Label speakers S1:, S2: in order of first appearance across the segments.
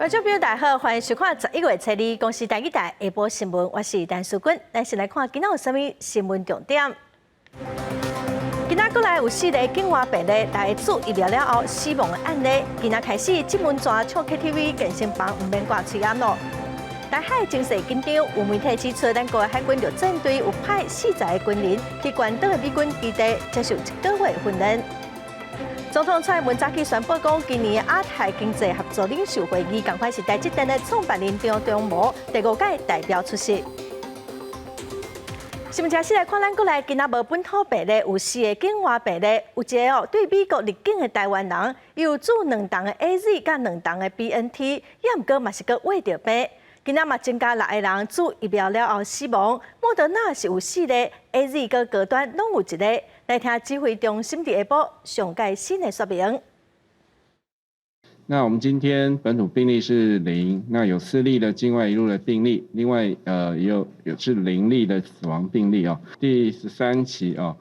S1: 觀眾朋友大家好，歡迎收看11月初二公視台語台下晡新聞，我是陳淑君。咱先來看今仔有啥物新聞重點。今仔閣來有四个境外病例來注疫苗了後死亡的案例。今仔開始，浸溫泉唱 KTV 健身房毋免掛喙罨囉。台海情勢緊張，有媒體指出，咱國海軍陸戰隊有派40個軍人去關島的美軍基地接受一個月訓練。總統蔡英文早起宣布講，今年亞太經濟合作領袖會議，仝款是台積電的創辦人張忠謀第五屆代表出席。新聞正式來看，咱國內今仔無本土病例，有四个境外病例，有一个哦對美國入境的台灣人，有注兩筒的 AZ 佮兩筒的 BNT，也毋過嘛是閣穢著病。今仔嘛增加六个人注疫苗了後死亡，莫德納是有四个，AZ 佮高端攏有一个。來聽指揮中心佇下晡上蓋新的說明。
S2: 那我們今天本土病例是零，那有四例的境外移入的病例，另外也有是0例的死亡病例哦。第13期哦，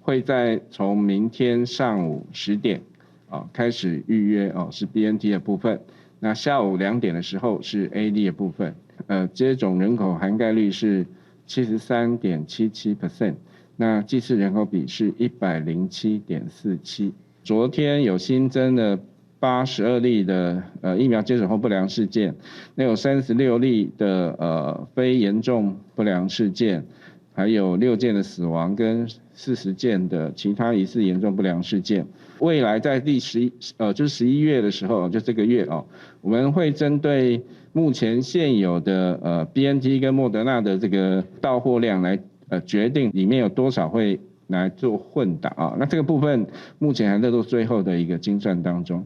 S2: 會在從明天上午10點啊開始預約哦，是 BNT 的部分。那下午2點的時候是 AZ 的部分，接種人口涵蓋率是73.77%，那劑次人口比是107.47。昨天有新增了82例的疫苗接種後不良事件，那有36例的非嚴重不良事件，還有6件的死亡跟40件的其他疑似嚴重不良事件。未來在第十一就是11月的時候，就這個月哦，我們會針對目前現有的BNT 跟莫德納的這個到貨量來決定裡面有多少會來做混打啊。那這個部分目前還在做最後的一個精算當中。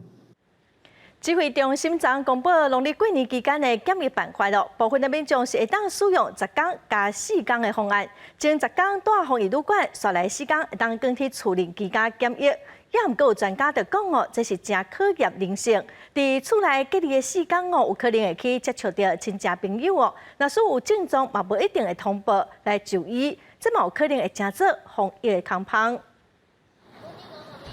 S1: 指揮中心昨公布農曆過年期間的檢疫辦法咯，部分的民眾是會當使用10天加4天的方案，前10天蹛防疫旅館，紲來四天會當轉去厝內居家檢疫。也毋過有專家就講哦，這是誠考驗人性。佇厝內隔離的四天哦，有可能會去接觸著親戚朋友哦。若是有症狀，嘛無一定會通報來就醫，這嘛有可能會成做防疫的空縫。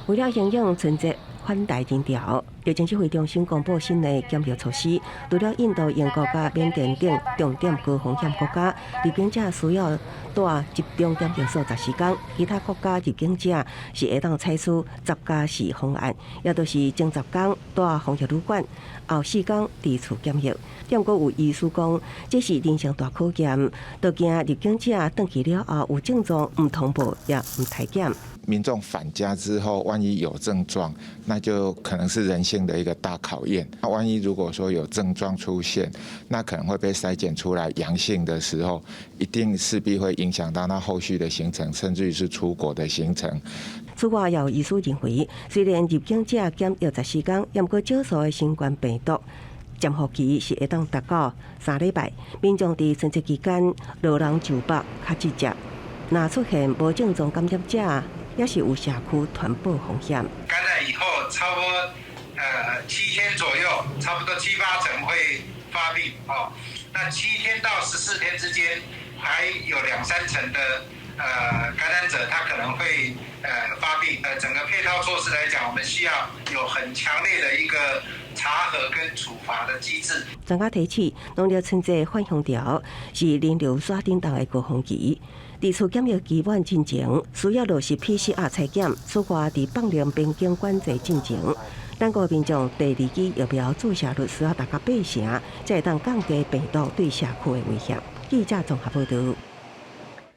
S3: 為了因應春節返台人潮，疫情指揮中心公布新的檢疫措施。除了印度、英國佮緬甸等重點高風險國家，入境者需要蹛集中檢疫所14天，其他國家入境者是會當採取10加4方案，也就是前10天蹛防疫旅館，後4天佇厝檢疫。毋過有醫師講，這是人性大考驗，都驚入境者轉去了後有症狀毋通報也毋篩檢。
S4: 民眾返家之後，萬一有症狀，那就可能是人性的一個大考驗。那萬一如果說有症狀出現，那可能會被篩檢出來陽性的時候，一定勢必會影響到那後續的行程，甚至於是出國的行程。
S3: 此外，也有醫師認為，雖然入境者檢疫14天，毋過少數的新冠病毒潛伏期是會當達到3禮拜。民眾佇春節期間落人就北較直接，若出現無症狀感染者，也是有社區傳播風險。
S5: 感染以後，差不多7天左右，差不多七八成會發病哦。那7天到14天之間，還有兩三成的感染者，他可能會發病。整個配套措施來講，我們需要有很強烈的一個查核跟處罰的機制。
S3: 專家提醒，農曆春節返鄉潮是人流徙振動的高峰期。佇厝檢疫期滿進前，需要落實 PCR 採檢。此外，佇放寬邊境管制進前，咱國民眾第二劑疫苗注射率需要達到8成，才會當降低病毒對社區的威脅。記者綜合報導。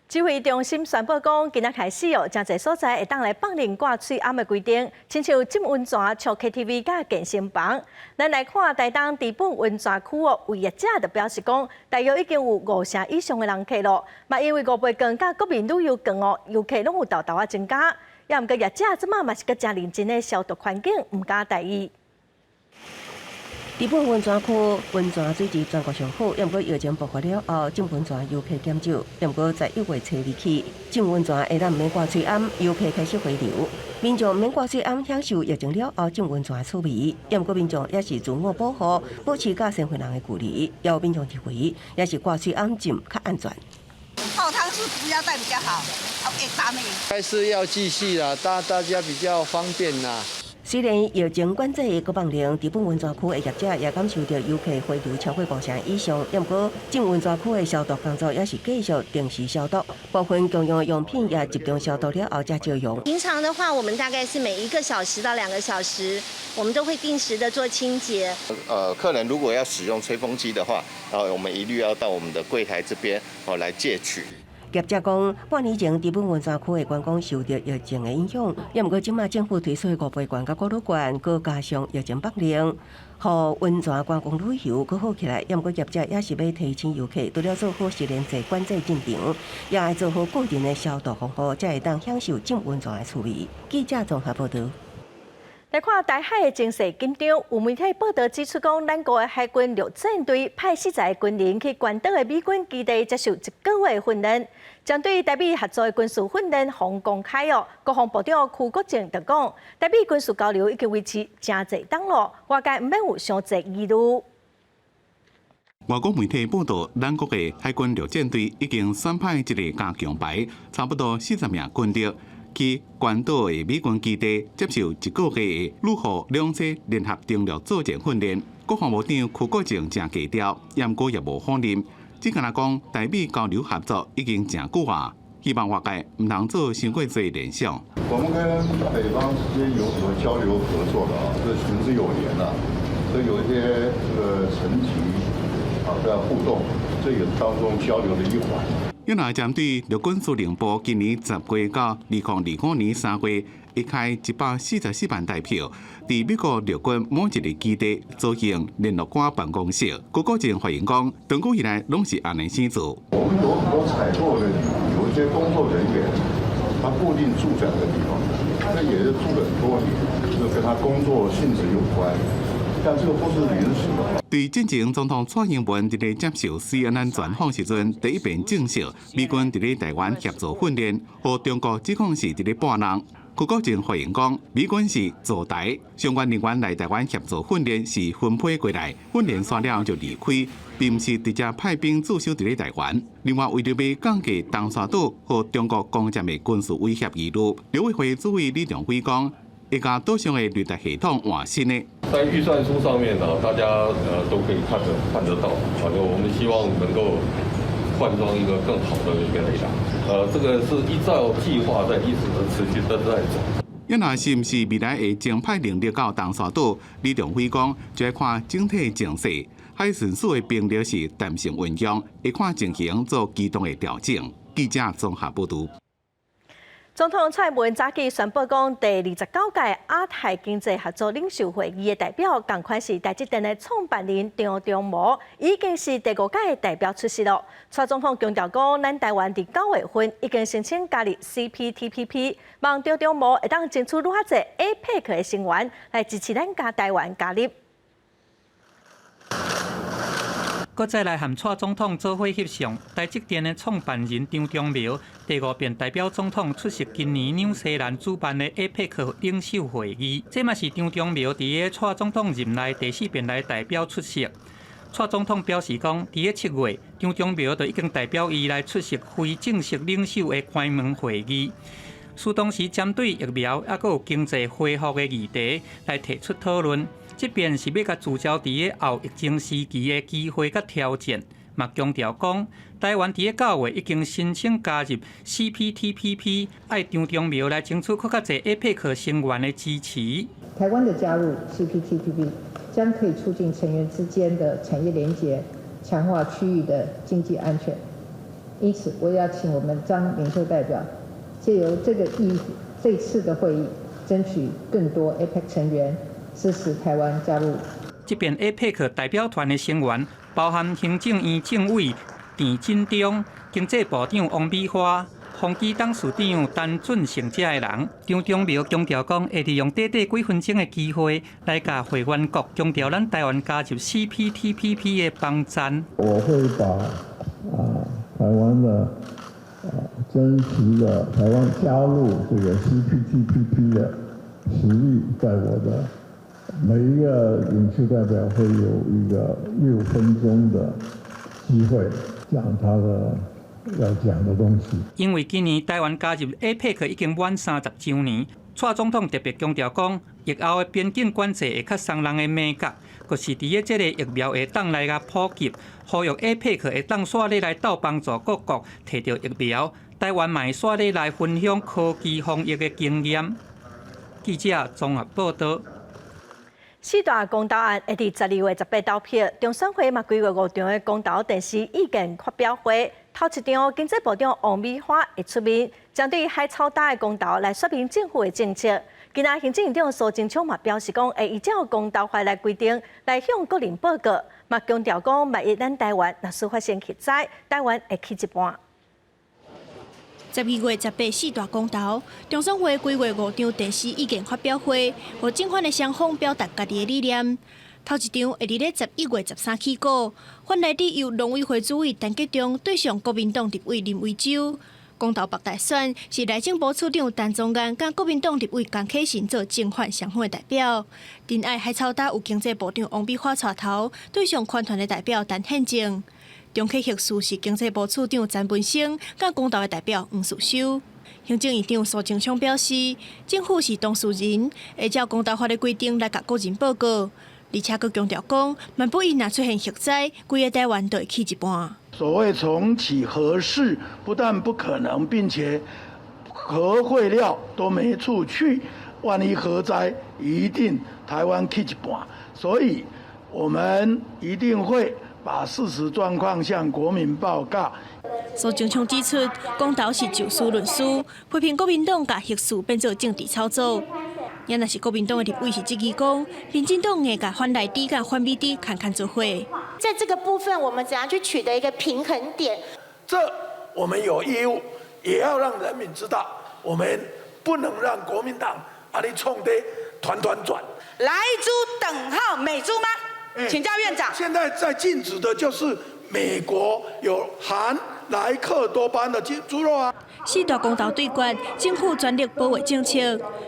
S1: 指揮中心宣布講，今仔開始哦，誠濟所在會當來放任掛喙罨的規定，親像浸溫泉、唱 KTV 佮健身房。咱來看台東知本溫泉區哦，有業者就表示講，大約已經有五成以上的人客囉。嘛因為五倍券佮國民旅遊券哦，遊客攏有沓沓仔增加。也毋過業者這馬嘛是閣誠認真的消毒環境，毋敢大意。
S3: 知本溫泉區溫泉水質全國上好，毋過疫情爆發了後，浸溫泉遊客減少。毋過在1月初2起，浸溫泉會當毋免掛喙罨，遊客開始回流。民眾免掛喙罨，享受疫情了後浸溫泉的趣味。毋過民眾也是自我保護，保持佮身份人的距離。也有民眾認為，也是掛喙罨浸較安全。
S6: 泡湯是不要戴比較好，會擔的。
S7: 還是要繼續啦，大家比較方便啦。
S3: 雖然疫情管制閣放寬，日本溫泉區的業者也感受著遊客回流超過五成以上。毋過，進溫泉區的消毒工作也是繼續定時消毒，部分共用用品也集中消毒了後才借用。
S7: 平常的話，我們大概是每1個小時到2個小時，我們都會定時的做清潔。
S8: 客人如果要使用吹風機的話，我們一律要到我們的櫃台這邊哦來借取。
S3: 業者講，半年前日本溫泉區的觀光受著疫情的影響，也毋過這馬政府推出五倍券佮五鋁券，閣加上疫情放寬，予溫泉觀光旅遊閣好起來。也毋過業者也是欲提醒遊客，除了做好實聯制管制進場，也愛做好個人的消毒防護，才會當享受浸溫泉的趣味。記者綜合報導。
S1: 來看台海的情勢緊張，有媒體報導指出講，咱國的海軍陸戰隊派40個軍人去關島的美軍基地接受一個月的訓練，針對台美合作的軍事訓練予公開哦。國防部長邱國正就講，台美軍事交流已經維持誠濟冬囉，外界毋免有傷濟疑慮。
S9: 外國媒體報導，咱國的海軍陸戰隊已經選派一個加強排，差不多40名軍力，去關島的美軍基地接受一個月的陸海兩棲聯合登陸作戰訓練。國防部長邱國正誠低調，毋過也無否認，只干焦講台美交流合作已經誠久啊，希望外界毋通做傷過濟聯想。
S10: 我們跟北方之間有很多交流合作的啊，這行之有年啦，所以有一些這個層級啊在互動，這也是當中交流的一環。
S9: 另外，針對陸軍司令部今年10月到2025年3月，一開144萬台票，佇美國陸軍某一个基地組成聯絡官辦公室。邱國正回應講，長久以來攏是按呢生做。
S10: 我們有很多採購的，有一些工作人員，他固定住在這個地方，那也是住了很多年，這跟他工作性質有關。但這個不是臨時的。
S9: 對進前總統蔡英文佇咧接受 CNN 專訪時陣，第一遍證實美軍佇咧台灣協助訓練，予中國指控是佇咧撥弄。邱國正回應講，美軍是駐台相關人員來台灣協助訓練是分批過來，訓練煞了就離開，並毋是直接派兵駐守佇咧台灣。另外，為著欲降低東沙島予中國攻佔的軍事威脅疑慮，陸委會主委李登輝講，會共島上的雷達系統換新的。
S11: 在預算書上面呢，大家都可以看得到，反正我們希望能夠換裝一個更好的一個雷達。這個是依照計劃在一直的持續的在走。
S9: 若是毋是未來會增派人力到東沙島？李登輝講，就愛看整體情勢。海巡署的兵力是彈性運用，會看情形做機動的調整。記者綜合報導。
S1: 總統蔡英文早起宣布講，第29屆亞太經濟合作領袖會議的代表，仝款是台積電的創辦人張忠謀，已經是第五屆代表出席囉。蔡總統強調講，咱台灣佇9月份已經申請加入 CPTPP，望張忠謀會當爭取愈較濟 APEC 的成員來支持咱共台灣加入。
S12: 閣再來和蔡總統做伙翕相，台積電的創辦人張忠謀第五遍代表總統出席今年紐西蘭主辦的 APEC 領袖會議。這嘛是張忠謀佇咧蔡總統任內第四遍來代表出席。蔡總統表示講，佇咧7月，張忠謀就已經代表伊來出席非正式領袖的關門會議。蘇當時針對疫苗抑閣有經濟恢復的議題來提出討論。這遍是欲共聚焦佇咧後疫情時期的機會佮挑戰，嘛強調講，台灣佇咧9月已經申請加入 CPTPP，愛張忠謀來爭取閣較濟 APEC 成員的支持。
S13: 台灣的加入 CPTPP 將可以促進成員之間的產業連結，強化區域的經濟安全。因此，我也要請我們張領袖代表，借由這個議這次的會議，爭取更多 APEC 成員支持台灣加入。
S12: 這遍 APEC 代表團的成員包含行政院政委鄭進中、經濟部長王美花、宏基董事長陳俊成這个人。張忠謀強調講，會利用短短幾分鐘的機會來共會員國強調咱台灣加入 CPTPP 的幫贊。
S10: 我會把台灣的真實的台灣加入這個 CPTPP 的實力，在我的每一個領袖代表會有一個6分鐘的機會講他的要講的東西。
S12: 因為今年台灣加入 APEC 已經滿30週年，蔡總統特別強調講，疫後的邊境管制會較鬆人的美國，閣是佇咧這个疫苗會當來共普及，呼籲 APEC 會當煞咧來鬥幫助各國提著疫苗，台灣嘛會煞咧來分享科技防疫的經驗。記者綜合報導。
S1: 四大公投案會佇12月18投票，中選會嘛規劃五場的公投電視意見發表會。頭一場經濟部長王美花會出面，針對海草礁的公投來說明政府的政策。今仔行政院長蘇貞昌嘛表示講，會依照公投法來規定來向國人報告，嘛強調講，萬一咱台灣若是發生核災，台灣會去一半。
S14: 12月18四大公投，中選會規劃五場電視意見發表會，予正反的雙方表達家己的理念。頭一場會佇咧11月13起鼓，泛萊豬由農委會主委陳吉仲對上國民黨立委林為洲。公投北大選是內政部次長陳宗彥佮國民黨立委江啟臣做正反雙方的代表。仁愛海草礁有經濟部長王美花帶頭對上環團的代表陳憲政。中崁核四是經濟部次長陳文生佮公投的代表黃士修。行政院長蘇貞昌表示，政府是當事人，會照公投法的規定來共國人報告。而且閣強調講，萬不一若出現核災，規个台灣就會去一半。
S10: 所謂重啟核四，不但不可能，並且核廢料都沒處去，萬一核災，一定台灣去一半。所以，我們一定會把事實狀況向國民報告。
S14: 蘇貞昌指出，公投是就事論事，批評國民黨共核四變做政治炒作。也若是國民黨的立委是質疑講，民進黨會共反萊豬佮反美豬牽牽做伙。
S15: 在這個部分，我們怎樣去取得一個平衡點？
S10: 這我們有義務，也要讓人民知道，我們不能讓國民黨把你創得團團轉。
S6: 萊豬等號美豬嗎？請教院長。
S10: 現在在禁止的就是美國有含萊克多巴胺的豬肉啊。
S14: 四大公投對決，政府全力保衛政策。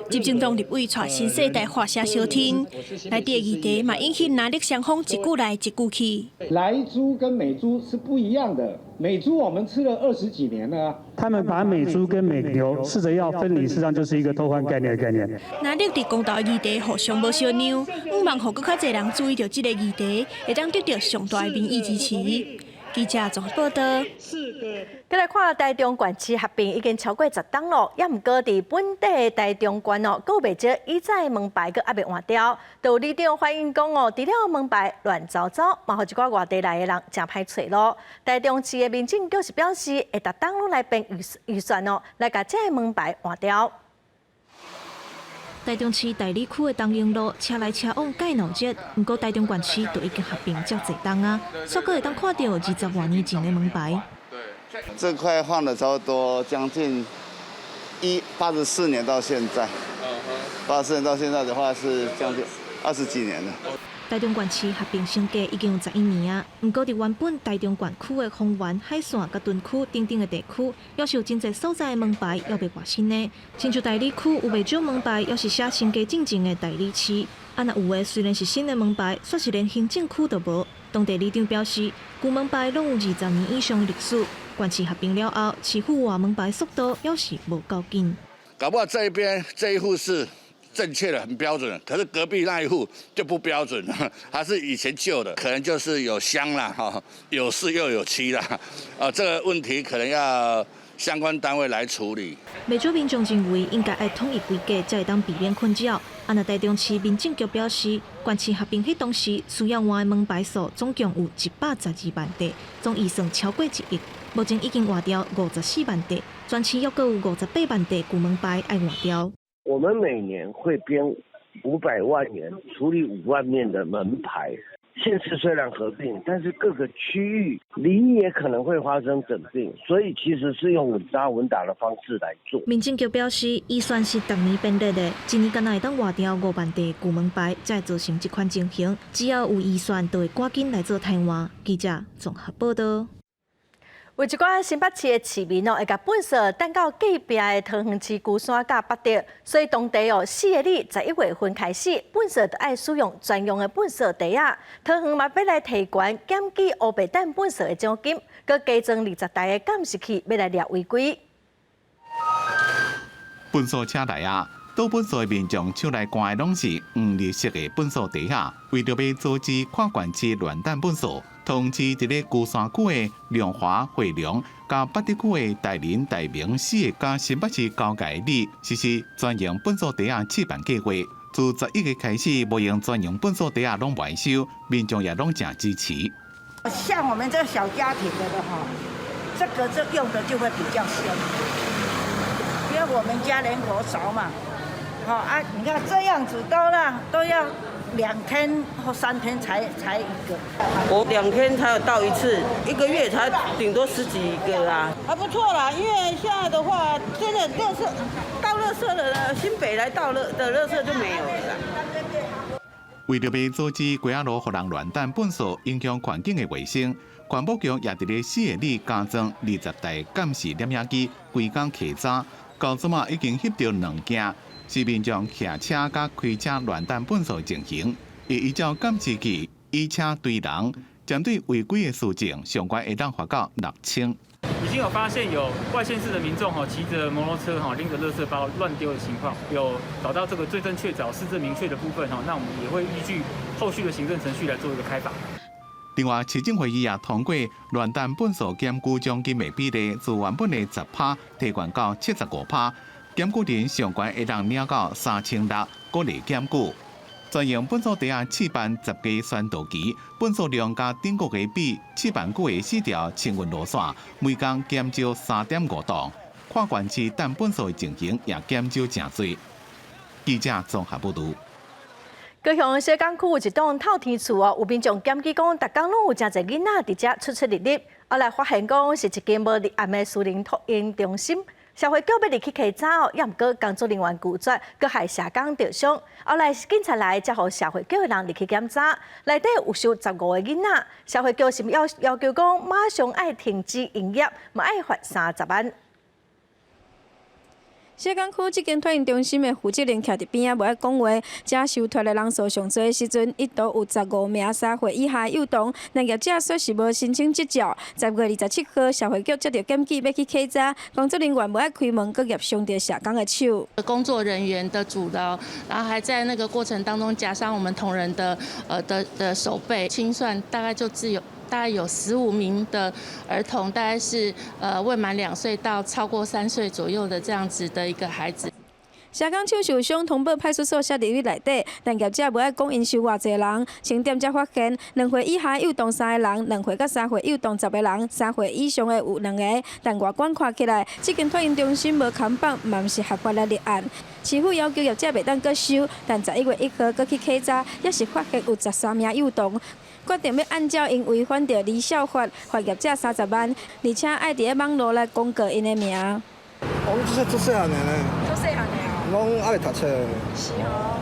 S14: 執政黨立委帶新世代發聲相挺，內地的議題嘛引起藍綠雙方一句來一句去。
S16: 萊豬跟美豬是不一樣的，美豬我們吃了20幾年了。
S17: 他們把美豬跟美牛試著要分離，事實上就是一個偷換概念的概念。
S14: 藍綠佇公投的議題互相無相讓，向望予閣較濟人注意著這個議題，會當得著上大的民意支持。記者綜合報導。
S1: 再來看台中縣市合併已經超過10冬咯，猶毋過佇本地的台中縣哦，閣有袂少以前的門牌閣猶未換掉。就有里長反映講哦，除了門牌亂糟糟，嘛予一寡外地來的人誠歹揣路。台中市的民政局是表示，會逐冬攏來編預算哦，來共這个門牌換掉。
S18: 台中市大里區的東榮路車來車往蓋鬧熱，毋過台中縣市都已經合併遮濟冬啊，煞閣會當看著20外年前的門牌。
S19: 這塊換了差不多將近84年到現在，84年到現在的話是將近20幾年了。
S18: 台中縣市合併升格已經有11年啊，毋過佇原本台中縣區的豐原、海線、佮屯區等等的地區，猶是有真濟所在的門牌猶未換新的。親像大里區有袂少門牌，猶是寫升格進前的大里市。啊，若有的雖然是新的門牌，卻是連行政區都無。當地里長表示，舊門牌攏有20年以上的歷史，縣市合併了後，市府換門牌速度猶是無夠緊。
S20: 搞不好這一邊這一戶是正確的、很標準，可是隔壁那一戶就不標準了，還是以前舊的，可能就是有鄉啦，哈，有市又有區啦，啊，這個問題可能要相關單位來處理。
S18: 袂少民眾認為應該愛統一規格，才會當避免困擾。啊，若台中市民政局表示，縣市合併彼當時需要換的門牌數總共有112萬塊，總預算超過1億，目前已經換掉54萬塊，全市猶閣有58萬塊舊門牌愛換掉。
S21: 我們每年會編500萬元處理5萬面的門牌。縣市雖然合併，但是各個區域里也可能會發生整併，所以其實是用穩紮穩打的方式來做。
S18: 民政局表示，預算是逐年編列的，一年敢若會當換掉5萬塊舊門牌，才會造成這款情形。只要有預算，就會趕緊來做汰換。記者綜合報導。
S1: 有一寡新北市的市民哦，會共糞埽擲到隔壁的桃園市龜山佮八德，所以當地哦四个里11月份開始，糞埽就愛使用專用的糞埽袋仔。桃園嘛欲來提懸檢舉烏白擲糞埽的獎金，閣加裝20台的監視器，欲來掠違規。
S9: 糞埽車來啊，倒糞埽的民眾手內掛的攏是黃綠色的糞埽袋仔，為著欲阻止跨縣市亂擲糞埽，通知佇咧龜山區的龍華、惠隆、佮八德區的大林、大明四个佮新北市交界里實施專用糞埽袋仔試辦計劃。自11月開始，無用專用糞埽袋仔攏袂收，民眾也攏誠支持。
S6: 像我們這小家庭的的哈，這個這用的就會比較凶，因為我們家人口少嘛。好啊，你看這樣子都讓都要2天或3天才一個。
S2: 我2天才有倒一次，一個月才頂多十幾個啊。
S6: 還不錯啦，因為現在的話，真的垃圾倒垃圾的新北來倒垃的垃圾就沒有了。
S9: 為著欲阻止街仔路予人亂擲糞埽，影響環境的衛生，環保局也佇咧四个里加裝20台監視攝影機，規工稽查，到這馬已經翕著兩件，是民眾騎車佮開車亂擲糞埽情形，會依照監視器以車追人，針對違規的事情，上懸會當罰到6000。
S22: 已經有發現有外縣市的民眾吼，騎著摩托車吼，拎著垃圾包亂丟的情況，有找到這個罪證確鑿、事證明確的部分吼，那我們也會依據後續的行政程序來做一個開罰。
S9: 另外，市政會議也通過亂擲糞埽檢舉獎金的比例，自原本的10趴提懸到75趴，檢舉人上懸會當領到3600，鼓勵檢舉。專用糞埽袋仔試辦10個宣導期，糞埽量佮頂個月比，試辦區的四條清運路線，每工減少3.5噸，跨縣市擲糞埽的情形也減少誠濟。記者綜合報導。
S1: 高雄小港區有一棟透天厝哦，有民眾檢舉講，逐工攏有誠濟囡仔佇遮出出入入，後來發現講是一間無立案的私人托嬰中心。社會局欲入去稽查哦，也毋過工作人員拒絕，閣害社工著傷。後來警察來，才予社會局的人入去檢查，內底有收15個囡仔。社會局是要求講，馬上愛停止營業，嘛愛罰30萬。
S23: 小港區這間托嬰中心的負責人徛佇邊仔，無愛講話。遮受託的人數上濟的時陣，一度有15名3歲以下幼童，但業者說是無申請執照。10月27號，社會局接著檢舉欲去稽查，工作人員無愛開門，閣夾傷著社工的手。
S24: 工作人員的阻撓，然後還在那個過程當中夾傷我們同仁的手背，清算大概就只有。大概有15名的兒童，大概是未滿2歲到超過3歲左右的這樣子的一個孩子。
S23: 社工手受傷，通報派出所設入去內底，但業者無愛講𪜶收偌濟人。清點才發現，2歲以下幼童三個人，2歲到3歲幼童10個人，3歲以上的有兩個。但外觀看起來，這間托嬰中心無看板，嘛毋是合法來立案。市府要求業者袂當閣收，但11月1號閣去稽查，猶是發現有13名幼童。決定欲按照𪜶違反著兒少法，罰業者30萬，而且愛佇咧網路來公告𪜶的名。
S25: 我這做細漢的呢。
S23: 做細漢的哦。
S25: 攏猶未讀冊。
S23: 是哦。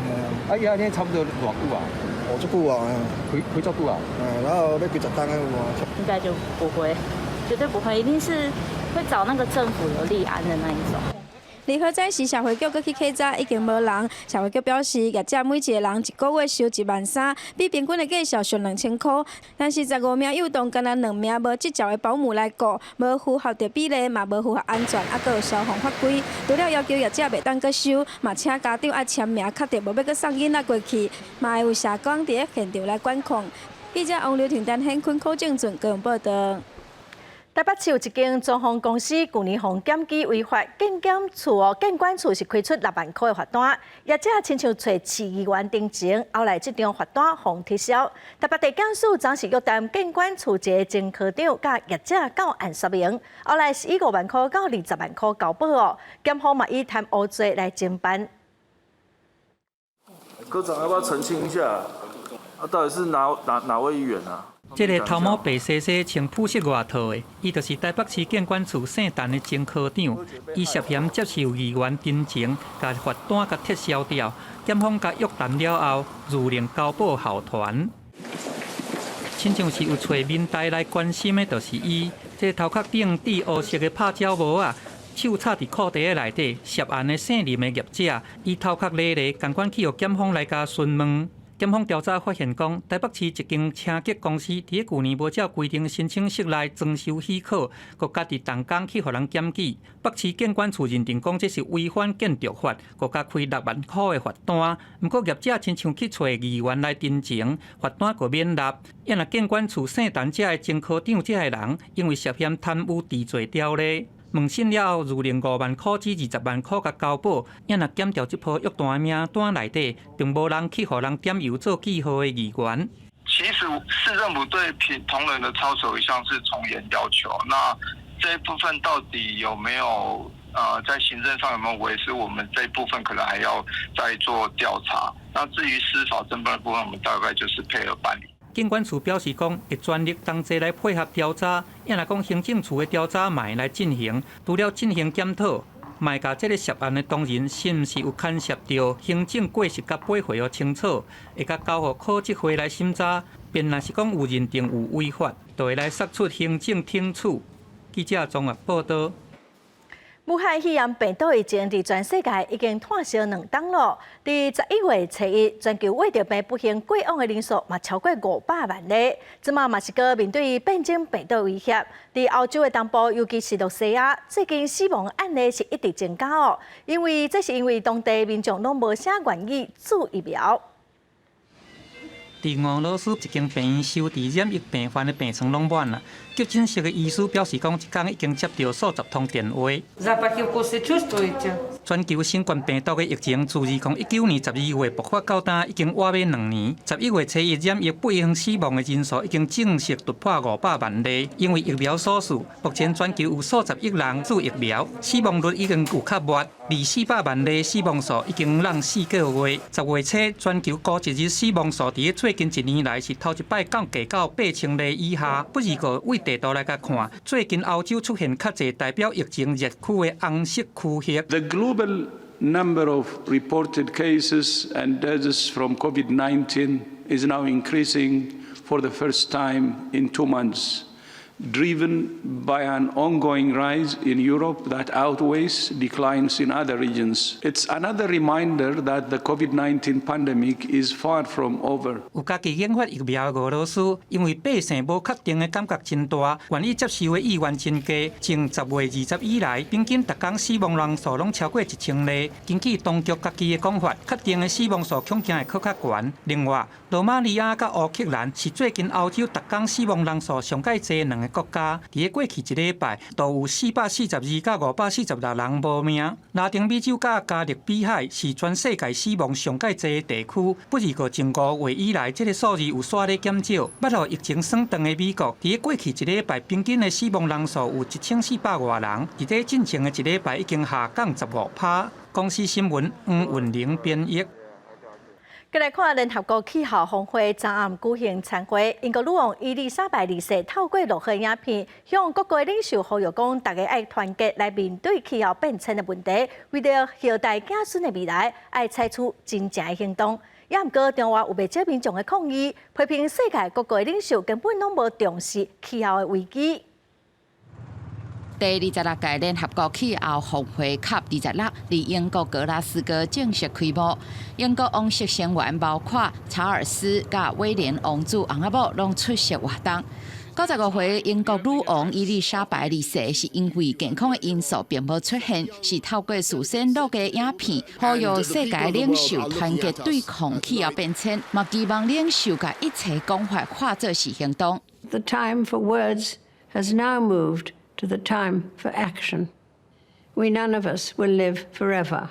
S25: 啊，伊按呢差不多偌久啊？哦，足久啊，開開足久啊。嗯，然後欲幾十冬的有啊。
S26: 應該就不會，絕對不會，一定是會找那個政府有立案的那一種。
S23: 2號早時社會局閣去稽查，已經無人。社會局表示，業者每一個人一個月收1.3萬，比平均的價數俗2000箍。但是15名幼童，干焦兩名無執照的保姆來顧，無符合著比例，嘛無符合安全，猶閣有消防法規。除了要求業者袂當閣收，嘛請家長愛簽名確定無欲閣送囡仔過去，嘛會有社工佇咧現場來管控。記者王劉婷、陳顯坤、柯正俊高雄報導。
S1: 台北市有一間裝潢公司，舊年予檢舉違法，建檢處哦，建管處是開出6萬箍的罰單，業者親像揣市議員陳情，後來這張罰單予撤銷。台北地檢署昨是約談建管處一个前科長，佮業者到案說明，後來是以5萬箍到20萬箍交保哦，檢方嘛以貪污罪來偵辦。
S27: 科長要不要澄清一下？啊，到底是哪位議員啊？
S12: 這个頭毛白雪雪、穿普色外套的，伊就是台北市建管處姓陳的前科長。伊涉嫌接受議員陳情，共罰單共撤銷掉。檢方共約談了後，諭令交保候傳。親像是有揣民代來關心的，就是伊。這個頭殼頂戴烏色的拍鳥帽仔，手插佇褲袋內底，涉案的姓林的業者，伊頭殼咧咧，仝款去予檢方來共詢問。檢方調查發現講，台北市一間清潔公司佇舊年無照規定申請室內裝修許可，閣家己動工去予人檢舉。北市建管處認定講這是違反建築法，閣加開6萬箍的罰單。毋過業者親像去揣議員來陳情，罰單閣免納。啊若建管處姓陳這个前科長這个人，因為涉嫌貪污治罪調咧。問訊了後，預另5萬箍至20萬箍共交保。啊若檢調這波約單的名單內底，並無人去予人點油做記號的議員。
S3: 其實市政府對平同仁的操守一向是從嚴要求，那這一部分到底有沒有在行政上有沒有違規，我們這一部分可能還要再做調查。那至於司法偵辦的部分，我們大概就是配合辦理。
S12: 建管處表示講，會全力同齊來配合調查。啊若講行政處的調查嘛會來進行，除了進行檢討，嘛會共這个涉案的同仁是毋是有牽涉著行政過失佮背回予清楚，會共交予考績會來審查。便若是講有認定有違法，就會來釋出行政懲處。記者綜合報導。
S1: 武漢肺炎病毒疫情佇全世界已經湠燒2冬咯。佇11月初一，全球秽著病不幸過往的人數嘛超過500萬例。這馬嘛是閣面對變種病毒威脅。佇歐洲的東部，尤其是露西亞，最近死亡案例是一直增加哦。因為這是因為當地民眾攏無啥願意注疫苗。
S12: 佇俄羅斯一間病院收治染疫病患的病床攏滿啦。急診室的醫師表示講，一工已經接著數十通電話。全球新冠病毒的疫情自2019年12月爆發到今，已經倚欲2年。11月初一染疫不幸死亡的人數已經正式突破500萬例。因為疫苗所示，目前全球有數十億人注疫苗，死亡率已經有較慢。二400萬例死亡數已經挵4個月。10月初，全球孤一日死亡數佇最近一年來是頭一擺降低到8000例以下。不過對地圖來共看，最近歐洲出現較濟代表疫情熱區的紅色區域。
S4: The global number of reported cases and deaths from COVID-19 is now increasing for the first time in 2 months, driven by an ongoing rise in Europe that outweighs declines in other regions. It's another reminder that the COVID-19 pandemic is far from over.
S12: 有家己研發疫苗的俄羅斯，因為百姓無確定的感覺真大，願意接受的意願真低。從10月20以來，平均逐工死亡人數攏超過1000例。根據當局家己的講法，確定的死亡數恐驚會閣較懸。另外，羅馬尼亞佮烏克蘭是最近歐洲逐工死亡人數上蓋濟兩个國家。佇咧過去一禮拜，都有442佮546人無命。拉丁美洲佮加勒比海是全世界死亡上蓋濟的地區。不過從5月以來，這个數字有煞咧減少。捌予疫情損斷的美國，佇咧過去一禮拜平均的死亡人數有1400外人，佇咧進前的一禮拜已經下降15趴。公視新聞黃雲玲編譯。
S1: 閣來看聯合國氣候峰會昨暗舉行餐會，英國女王伊麗莎白二世透過錄影影片，向各國領袖呼籲講，大家愛團結來面對氣候變遷的問題，為著後代子孫的未來，愛採取真正的行動。也毋過，中外有袂少民眾的抗議，批評世界各國領袖根本攏無重視氣候的危機。
S5: 第26屆聯合國氣候峰會 COP26佇英國格拉斯哥正式開幕。英國王室成員包括查爾斯佮威廉王子翁仔某攏出席活動。95歲英國女王伊麗莎白二世是因為健康的因素並無出現，是透過事先錄的影片，呼籲世界領袖團結對抗氣候變遷，嘛期望領袖共一切講法化做是行動。
S7: The time for words has now moved to the time for action. We none of us will live forever.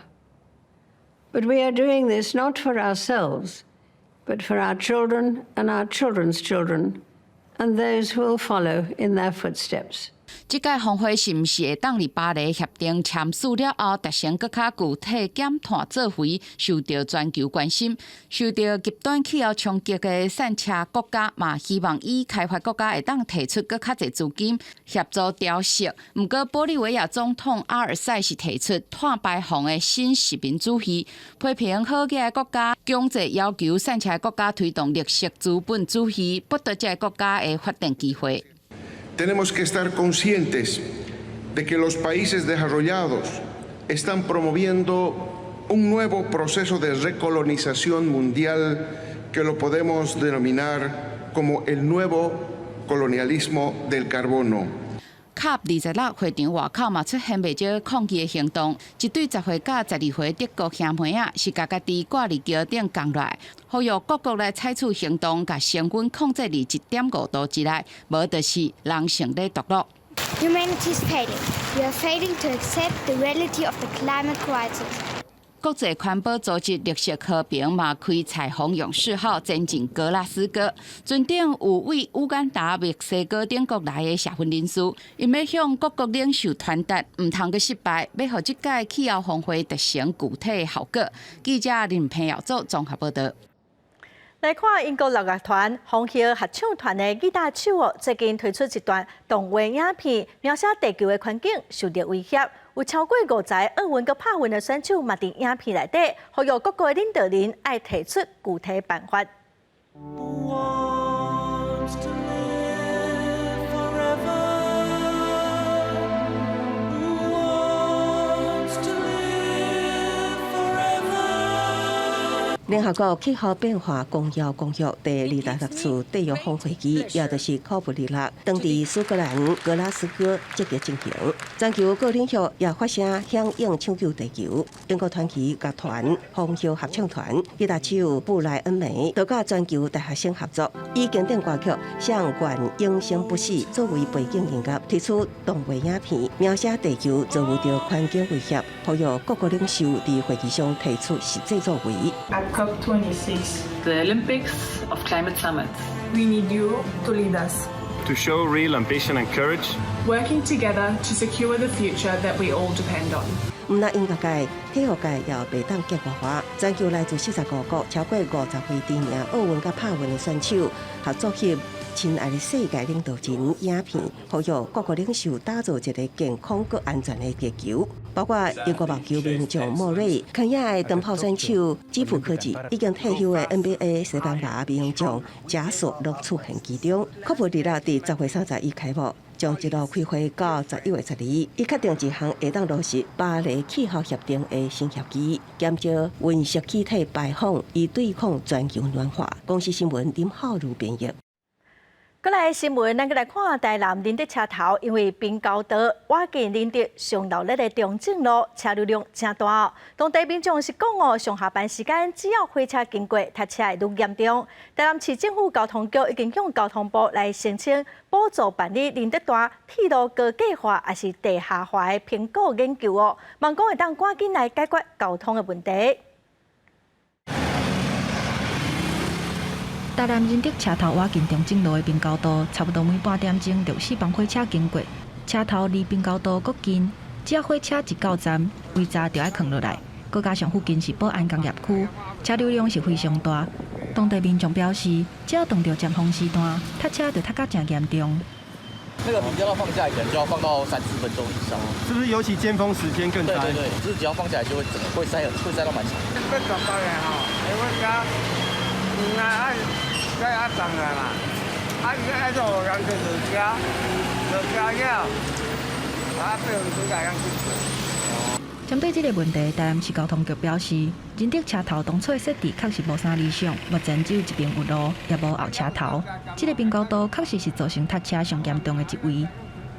S7: But we are doing this not for ourselves, but for our children and our children's children, and those who will follow in their footsteps.
S5: 這屆峰會是毋是會當佇巴黎協定簽署了後，達成閣較具體減碳作為，受著全球關心。受著極端氣候衝擊的散赤國家嘛，希望已開發國家會當提出閣較濟資金協助調適。毋過，玻利維亞總統阿爾塞是提出碳排放的新殖民主義，批評好額國家強制要求散赤國家推動綠色資本主義，剝奪這个國家的發展機會。
S8: Tenemos que estar conscientes de que los países desarrollados están promoviendo un nuevo proceso de recolonización mundial que Que lo podemos denominar como el nuevo colonialismo del carbono。
S5: COP 26會場外口嘛出現袂少抗議的行動，一對10歲佮12歲德國兄妹仔是共家己掛佇橋頂降落來，呼籲各國來採取行動，共升溫控制佇1.5度之內，無就是人性咧墮落。
S10: Humanity is failing. We are failing to accept the reality of the climate crisis.
S5: 國際環保組織綠色和平嘛開彩虹勇士號前進格拉斯哥，船頂有為烏干達、墨西哥等國來的社運人士，𪜶欲向各國領袖傳達，毋通閣失敗，欲予這屆氣候峰會達成具體效果。記者林平耀做綜合報導。
S1: 來看英國樂樂團風葉合唱團的吉他手哦，最近推出一段動畫影片，描寫地球的環境受著威脅。有超過50個奧運佮帕運的選手嘛，佇影片內底，呼籲各國領導人愛提出具體辦法。
S11: Who wants to live forever? Who wants to live forever?
S13: 聯合國氣候變化公約公約第26次締約方會議，也就是 COP26，當佇蘇格蘭格拉斯哥積極進行。全球各領袖也發聲響應搶救地球。英國傳奇樂團風葉合唱團吉他手布萊恩梅都佮全球大學生合作，以經典歌曲《向願永生不死》作為背景音樂，推出動畫影片，描寫地球遭遇著環境威脅，呼籲各國領袖佇會議上提出實際作為。
S14: At COP26, the Olympics of Climate Summits.
S15: We need you to lead us.
S16: To show real ambition and courage.
S15: Working together to secure the future that we all depend on.
S13: 毋但音樂界、體育界也袂當結外話。全球來自45國，超過50位知名奧運佮帕運的選手合作翕親愛的世界領導人影片，呼籲各國領袖打造一個健康閣安全的地球。包括英國網球名將莫瑞、肯亞的長跑選手基普科技，已經退休的 NBA 西班牙名將賈索攏出現其中。COP 二六佇10月31開幕，將一路開會到11月12，以確定一項會當落實巴黎氣候協定的新協議，減少溫室氣體排放，以對抗全球暖化。公視新聞林浩如編譯。
S1: 過來新聞，咱閣來看台南仁德車頭，因為平交道倚近仁德上鬧熱的中正路，車流量誠大。當地民眾是講哦，上下班時間只要火車經過，塞車會愈嚴重。台南市政府交通局已經向交通部來申請補助辦理仁德段鐵路高架化抑是地下化的評估研究哦，望講會當趕緊來解決交通的問題。
S18: 台南仁德車頭倚近中正路的平交道，差不多每半點鐘就有四班火車經過。車頭離平交道閣近，只要火車一到站，圍閘就愛囥落來。閣加上附近是保安工業區，車流量是非常大。當地民眾表示，只要碰著尖峰時段，塞車就塞甲誠嚴重。
S17: 那個平交道放下來，可能就要放到三四分鐘以上。
S28: 是不是尤其尖峰時間更塞？
S17: 對對對，就是只要放下來就會整個會塞，會塞到蠻長。
S29: 要十八個吼，因為加，嗯啊愛。該壓上來嘛，啊伊愛做人就落車，落車了，啊變成這樣去。
S18: 針對這個問題，台南市交通局表示，仁德車頭當初的設置確實無啥理想，目前只有一邊有路，也無後車頭。這個平交道確實是造成塞車上嚴重的一位。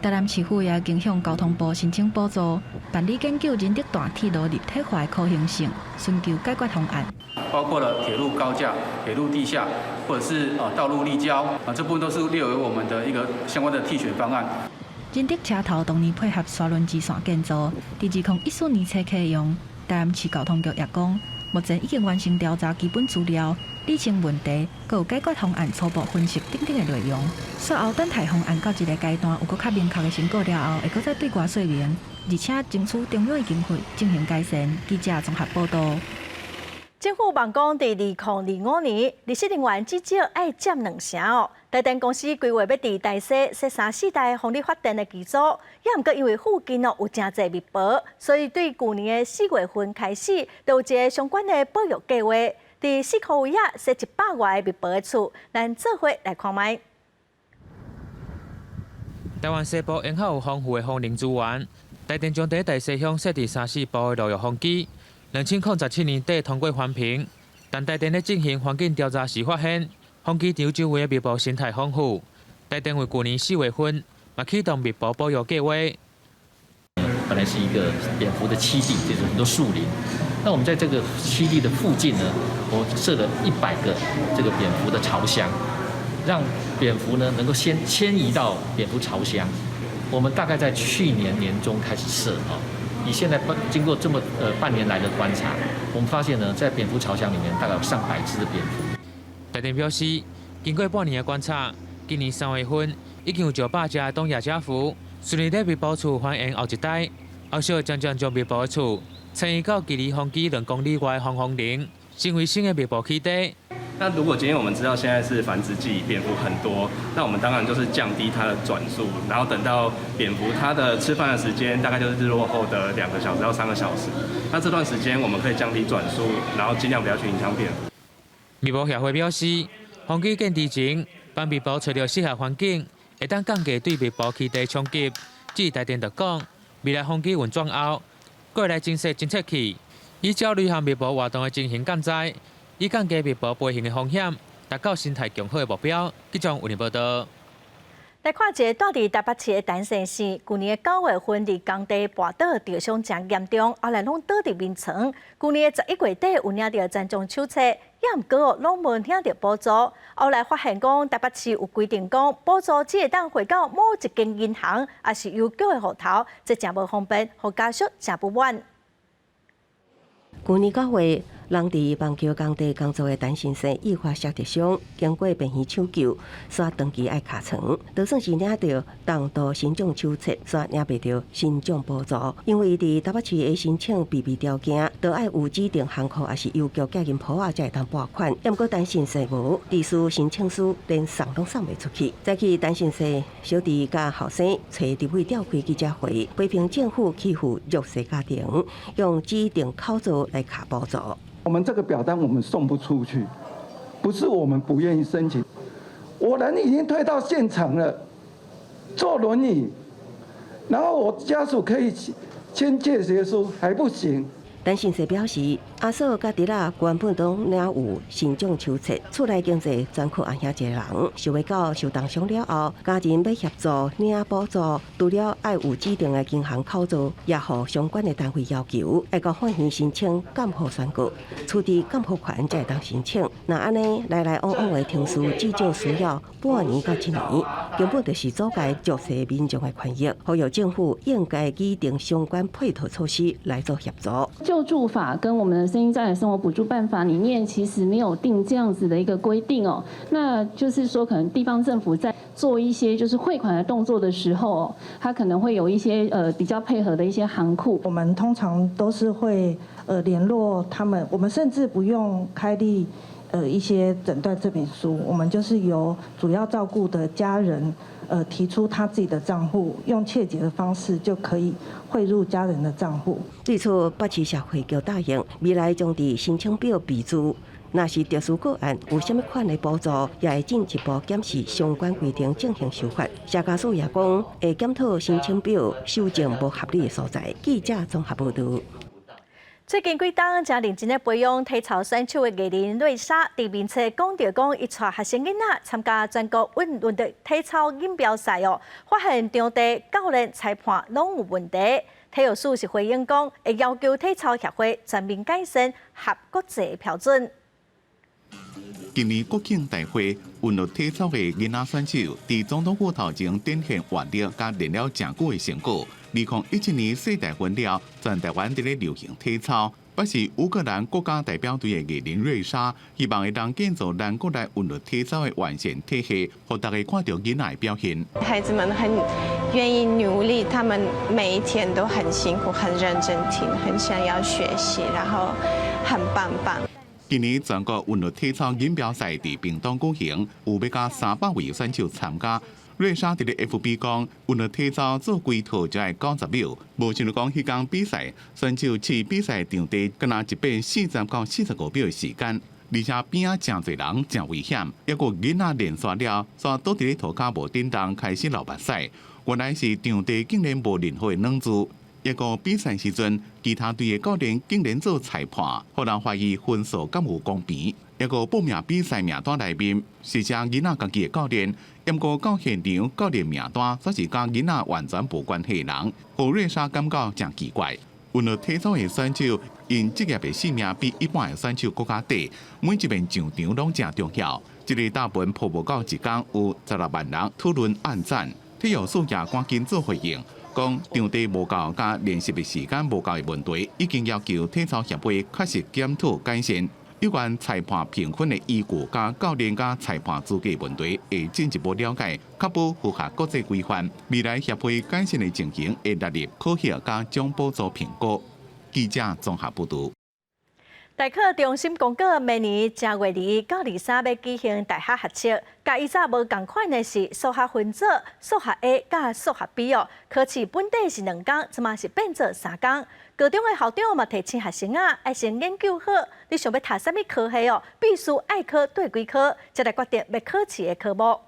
S18: 台南市府也已經向交通部申請補助，辦理研究仁德段鐵路立體化的可行性，尋求解決方案。
S30: 包括了鐵路高架、鐵路地下，或者是啊道路立交啊，這部分都是列為我們的一個相關的替選方案。
S18: 仁德車頭當年配合沙崙支線建造，佇2014年初啟用。台南市交通局也講，目前已經完成調查基本資料，理清問題，閣有解決方案初步分析等等的內容。煞後等待方案到一個階段有閣較明確的成果了後，會閣再對外說明，而且爭取中央的經費進行改善。記者綜合報導。
S1: 政府望講，佇2025年，日式能源至少愛佔2成哦。台電公司規劃欲佇台西設三四台風力發電的機組，也毋過因為附近哦有誠濟蜜婆，所以對舊年的4月份開始，就有一個相關的保育計劃，佇四箍圍仔設100外個蜜婆的厝，咱做伙來看覓。
S31: 台灣西部沿海有豐富的風能資源，台電將佇台西鄉設置三四部的陸域風機。2017年底通過環評，但台電咧進行環境調查時發現，風機場周圍的蜜蜂生態豐富。台電為舊年4月份嘛啟動蜜蜂保育計劃。
S2: 本來是一個蝙蝠的棲地，就是很多樹林。那我們在這個棲地的附近呢，我設了100個這個蝙蝠的巢箱，讓蝙蝠呢能夠先遷移到蝙蝠巢箱。我們大概在去年年中開始設啊，以現在經過這麼半年來的觀察，我們發現呢，在蝙蝠巢箱裡面大概有上百隻的蝙蝠。
S31: 台電表示，經過半年的觀察，今年3月份已經有900隻的掌葉蟄伏順利佇蜜蜂厝繁衍後一代，後續將將將蜜蜂的厝遷移到距離風機2公里外的防風林，成為新的蜜蜂棲地。
S16: 那如果今天我們知道現在是繁殖季，蝙蝠很多，那我們當然就是降低它的轉速，然後等到蝙蝠它的吃飯的時間大概就是日落後的2個小時到3個小時，那這段時間我們可以降低轉速，然後盡量不要去影響蝙蝠。
S31: 蜜蜂協會表示，風機建置前，幫蜜蜂揣著適合環境，會當降低對蜜蜂棲地衝擊。至於台電就講，未來風機運轉後，閣會來增設偵測器，以照旅行蜜蜂活動的情形減災，以降低蜜蜂飛行的風險，達到生態共好的目標。記者有報道。
S1: 來看一个蹛佇台北市的陳先生，舊年9月份佇工地跋倒，著傷誠嚴重，後來攏倒佇眠床。舊年11月底有領著殘障手冊，也毋過哦，攏無領著補助。後來發現講台北市有規定講，補助只會當匯到某一間銀行，抑是郵局的戶頭，這誠無方便，予家屬誠不滿。
S13: 舊年9月，人佇板橋工地工作的陳先生意外摔著傷，經過病院搶救，煞長期愛跤床，就算是領著重度身障手冊，煞領袂著身障補助，因為伊佇台北市的申請必備條件，都愛有指定行庫抑是郵局寄銀簿仔才會當撥款。毋過陳先生無，致使申請書連送攏送袂出去。早起陳先生小弟佮後生揣立委召開記者會，批評政府欺負弱勢家庭，用指定口座來卡補助。
S6: 我們這個表單我們送不出去，不是我們不願意申請，我人已經推到現場了，坐輪椅，然後我家屬可以簽切結書，還不行。
S13: 陳先生表示，阿嫂佮弟仔原本攏領有身障手冊，厝內經濟全靠阿兄一个人，想袂到受重傷了後，家人欲協助領補助，除了愛有指定的銀行口座，也予相關的單位要求愛到法院申請監護宣告，取得監護權才會當申請。若按呢來來往往的程序，至少需要半年到一年，根本就是阻礙弱勢民眾的權益。呼籲政府應該擬定相關配套措施來做協助。
S14: 救助法跟我們的身心障礙生活補助辦法裡面其實沒有定這樣子的一個規定哦，那就是說可能地方政府在做一些就是匯款的動作的時候，他可能會有一些比較配合的一些行庫。
S9: 我們通常都是會聯絡他們，我們甚至不用開立一些診斷證明書，我們就是由主要照顧的家人提出他自己的賬戶，用切結的方式就可以匯入家人的賬戶。
S13: 對此，北市社會局答應，未來將佇申請表備註，若是特殊個案有啥物款的補助，也會進一步檢視相關規定進行修法。社家署也講，會檢討申請表修正無合理的所在。記者綜合報導。
S1: 最近幾冬，誠認真咧培養體操選手的藝人瑞莎，佇面冊講著講，伊帶學生囡仔參加全國韻律的體操錦標賽哦，發現場地、教練、裁判攏有問題。體育署是回應講，會要求體操協會全面改善合國際標準。
S19: 今年國慶大會，韻律體操的囡仔選手，佇總統府頭前展現活力，佮練了誠久的成果。2017年世大運了，全台灣佇咧流行體操，北是烏克蘭國家代表隊的藝人瑞莎，希望會當建造咱國內韻律體操的完善體系，予大家看著囡仔的表現。
S20: 孩子們很願意努力，他們每一天都很辛苦，很認真聽，很想要學習，然後很棒棒。
S19: 今年全國韻律體操錦標賽佇屏東舉行，有欲到300位選手參加。瑞莎佇咧 FB 講，韻律體操做規套就愛90秒，無想著講彼工比賽，選手試比賽場地，敢若一遍40到45秒的時間，而且邊仔誠濟人，誠危險。抑閣囡仔練煞了，煞倒佇咧塗跤無振動，開始流目屎。原來是場地竟然無任何的軟柱。一個比賽時陣，其他隊的教練竟然做裁判，予人懷疑分數敢有公平。一個報名比賽名單內面是遮囡仔家己的教練，毋過到現場教練名單煞是佮囡仔完全無關係的人，予瑞莎感覺誠奇怪。韻律體操的選手𪜶職業的性命比一般的選手閣較短，每一遍上場攏誠重要。這个貼文鋪無夠一工，有16萬人討論按讚。體育署也趕緊做回應，講場地無夠佮練習的時間無夠的問題，已經要求體操協會確實檢討改善。有關裁判評分的依據、佮教練佮裁判資格問題，會進一步了解，確保符合國際規範。未來協會改善的情形會納入考核佮獎補助評估。記者綜合報導。
S1: 大考中心公告，明年正月二到23欲舉行大學學測，佮以早無仝款的是數學分組、數學 A 佮數學 B 哦。考試本底是兩工，這馬是變做三工。高中的校長嘛提醒學生啊，愛先研究好，你想欲讀啥物科系哦，必須愛考佗幾科，才來決定欲考試的科目。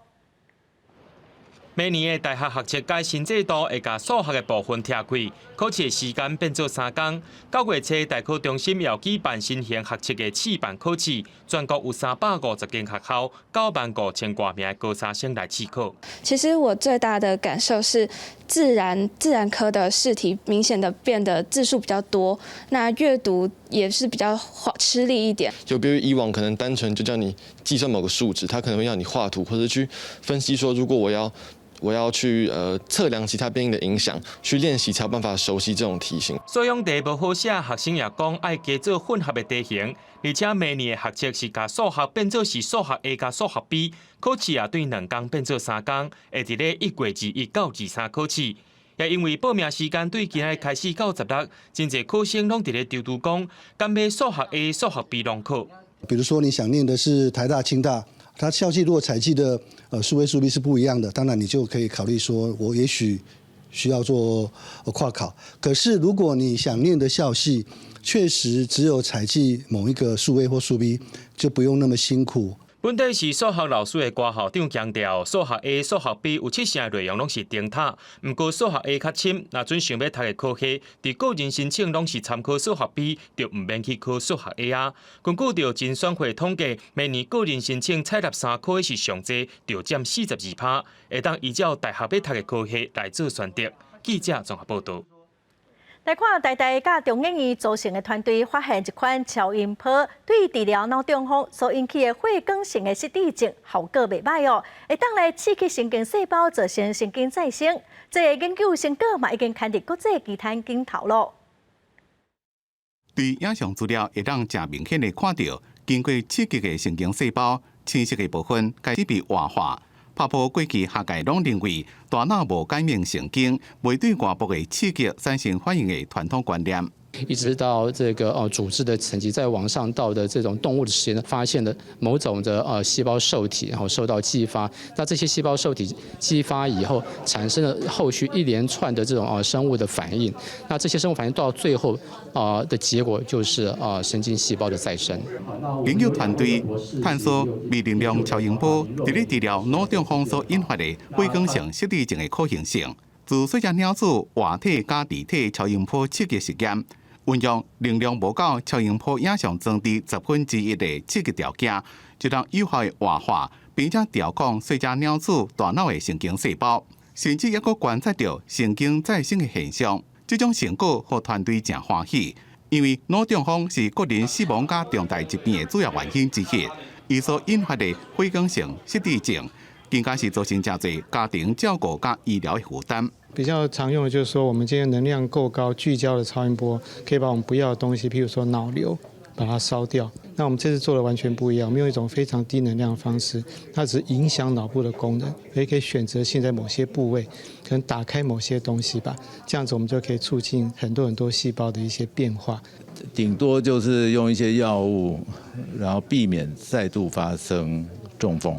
S3: 明年的大學學測改新制度，會共數學的部分拆開，考試的時間變做三工。9月初，大考中心要舉辦新型學測的試辦考試，全國有350間學校，9萬5千外名的高三生來試考。
S4: 其實我最大的感受是，自然科的試題明顯的變得字數比較多，那閱讀也是比較吃力一點。
S7: 就比如以往可能單純就叫你計算某個數值，他可能會要你畫圖或者去分析說，如果我要去測量其他變因的影響，去練習才有辦法熟悉這種題型。
S3: 素養題無好寫，學生也講愛加做混合的題型，而且明年的學測是共數學變做是數學 A 佮數學 B，考試也對兩工變做三工，會佇咧1月21到23考試。也因為報名時間對今仔日開始到16，真濟考生攏佇咧躊躇講，敢欲數學 A、數學 B 攏考。
S12: 比如說你想念的是台大、清大。它校系如果採計的數 A 數 B 是不一樣的，當然你就可以考慮說，我也許需要做跨考。可是如果你想念的校系確實只有採計某一個數 A 或數 B，就不用那麼辛苦。
S3: 本底是數學老師的郭校長強調，數學 A、數學 B 有七成的內容攏是燈塔，毋過數學 A 較深，若準想欲讀的科系，佇個人申請攏是參考數學 B，就毋免去考數學 A 啊。根據著甄選會統計，明年個人申請採納三科的是上濟，就佔42%，會當依照大學欲讀的科系來做選擇。記者綜合報導。
S1: 來看台大佮中研院組成的團隊發現一款超音波，對治療腦中風所引起的血管性的失智症效果袂䆀哦，會當來刺激神經細胞造成神經再生。這个研究成果嘛已經刊佇國際期刊頂頭咯。
S19: 對影像資料會當誠明顯的看著，經過刺激的神經細胞，青色的部分開始被活化。拍破過去學界攏認為大腦無感應神經，袂對外部的刺激產生反應的傳統觀念。
S21: 一直到這個組織的層級，再往上到的這種動物的實驗，發現了某種的細胞受體，然後受到激發。那這些細胞受體激發以後，產生了後續一連串的這種生物的反應。那這些生物反應到最後的結果就是神經細胞的再生。
S19: 研究團隊探索微能量超音波佇咧治療腦中風所引發的血管性失智症的可行性。自細隻鳥鼠活體佮離體超音波刺激實驗。運用能量無夠超音波影像裝置1/10的刺激條件，就能有效的活化，並且調控細隻鳥鼠大腦的神經細胞，甚至猶閣觀察著神經再生的現象。這種成果予團隊誠歡喜，因為腦中風是國人死亡佮重大疾病的主要原因之一，伊所引發的血管性失智症，更加是造成誠濟家庭照顧佮醫療的負擔。
S22: 比較常用的就是說，我們今天能量夠高、聚焦的超音波，可以把我們不要的東西，譬如說腦瘤，把它燒掉。那我們這次做的完全不一樣，我們用一種非常低能量的方式，它只影響腦部的功能，也可以選擇性在某些部位，可能打開某些東西吧，這樣子我們就可以促進很多很多細胞的一些變化。
S23: 頂多就是用一些藥物，然後避免再度發生中風。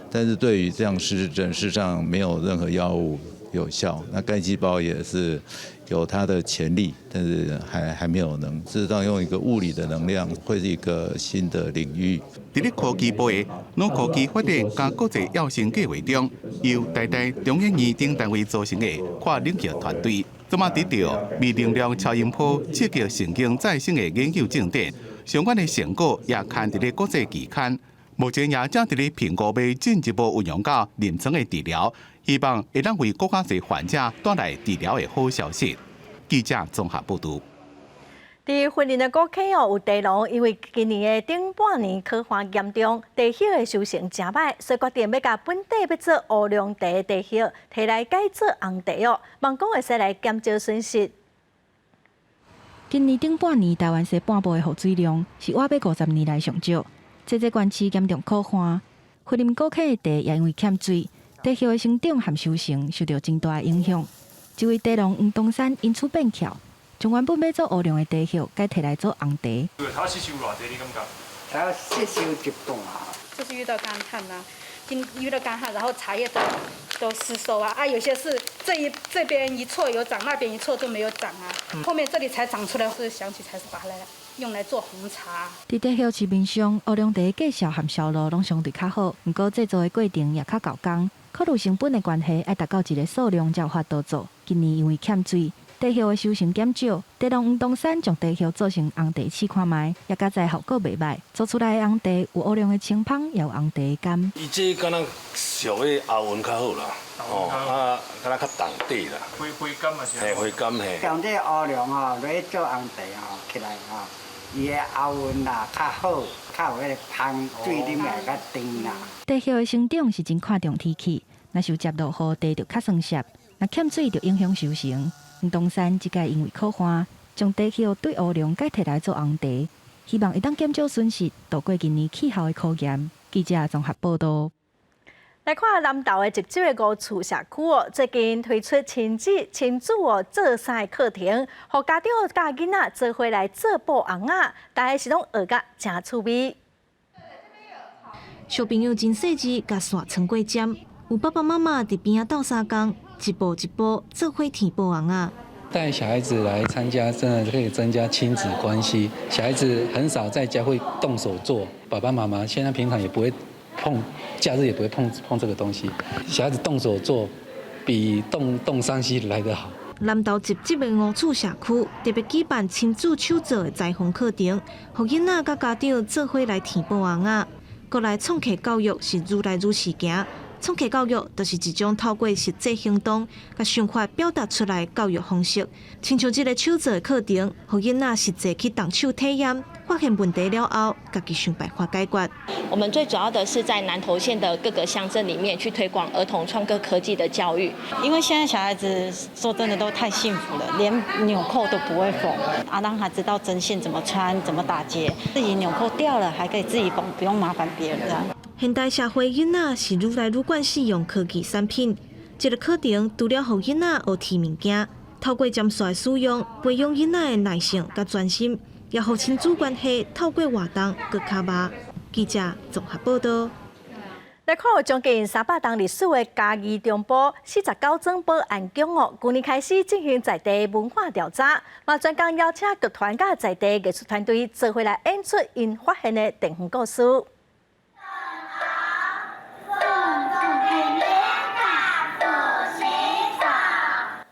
S23: 但是對於這樣失智症，事實上沒有任何藥物有效。那幹細胞也是有它的潛力，但是還沒有能。事實上，用一個物理的能量，會是一個新的領域。
S19: 佇咧科技部的腦科技發展佮國際躍升計畫中，由台大、中研院等單位組成的跨領域團隊，這馬得著微能量超音波刺激神經再生的研究進展，相關的成果也刊佇咧國際期刊。目前也正佇咧評估欲進一步運用到臨床的治療，希望會當為閣較濟患者帶來治療的好消息。記者綜合報導。
S1: 佇雲林的古坑哦，有茶農因為今年的頂半年乾旱嚴重，茶葉的收成誠䆀，所以決定欲共本底欲做烏龍茶的茶葉提來改做紅茶哦，望講會使來減少損失。
S5: 今年頂半年，台灣西半部的雨水量是倚欲50年來上少，濟濟縣市嚴重苦旱，雲林古坑的茶也因為欠水，茶葉的生長和收成受著真大的影響。這位茶農黃東山因此變巧。將原本欲做烏龍的茶葉，改提來做紅茶。
S8: 頭吸收偌濟，你感覺？
S29: 頭吸收一半。
S10: 就是遇到乾旱啦，遇到乾旱，然後茶葉都失收啊！啊，有些是這邊一撮有長，那邊一撮都沒有長啊。後面這裡才長出來，是想起才是把它來用來做紅茶。
S5: 佇茶葉市面上，烏龍茶價數和銷路攏相對較好，毋過製作的過程也較猴工，考慮成本的關係，愛達到一个數量才有法度做。今年因為欠水，茶葉的收成減少，茶農黃東山將茶葉做成紅茶試看覓，也佳哉效果袂䆀。做出來的紅茶有烏龍的清芳，也有紅茶的甘。
S11: 伊這敢若屬於喉韻較好啦，哦啊，敢若較重底啦。
S8: 回回甘嘛是。
S11: 嘿，回甘嘿。
S29: 像這烏龍吼，落去做紅茶吼，起來吼，伊的喉韻啦較好，較有彼个芳，水啉來較甜啦。
S5: 茶葉的生長是真看重天氣，若是接落雨，茶就較酸澀；若欠水，就影響收成。黃東山這擺因為苦旱，將茶葉對烏龍改提來做紅茶，希望會當減少損失，渡過今年氣候的考驗。記者綜合報導。
S1: 來看南投的集集的五厝社區哦，最近推出親子哦做衫的課程，予家長佮囡仔做伙來做布尪仔，大家是攏學甲誠趣味。
S18: 小朋友真細緻，共線穿過針，有爸爸媽媽佇邊仔鬥相共，一步一步做伙添布尪仔。
S15: 帶小孩子來參加，真的可以增加親子關係。小孩子很少在家會動手做，爸爸媽媽現在平常也不會碰，假日也不會碰碰這個東西。小孩子動手做，比動動3C 來得好。
S18: 南投集集的五處社區特別舉辦親子手作的裁縫課程，予囡仔佮家長做伙來添布尪仔。國內創客教育是愈來愈時行。創客教育就是一種透過實際行動，共想法表達出來教育方式。親像這个手作的課程，予囡仔實際去動手體驗，發現問題了後，家己想辦法解決。
S17: 我們最主要的是在南投縣的各個鄉鎮裡面去推廣兒童創客科技的教育。
S24: 因為現在小孩子說真的都太幸福了，連紐扣都不會縫啊，讓他知道針線怎麼穿、怎麼打結，自己紐扣掉了還可以自己縫，不用麻煩別人。
S18: 現代社會囡仔是愈來愈慣使用科技產品，這个課程除了予囡仔學添物件，透過針線的使用，培養囡仔的耐性佮專心，也予親子關係透過活動閣較密。記者綜合報導。
S1: 來看有將近300冬歷史的嘉義中埔49莊保安宮哦，舊年開始進行在地文化調查，嘛專工邀請劇團佮在地藝術團隊做伙來演出𪜶發現的地方故事。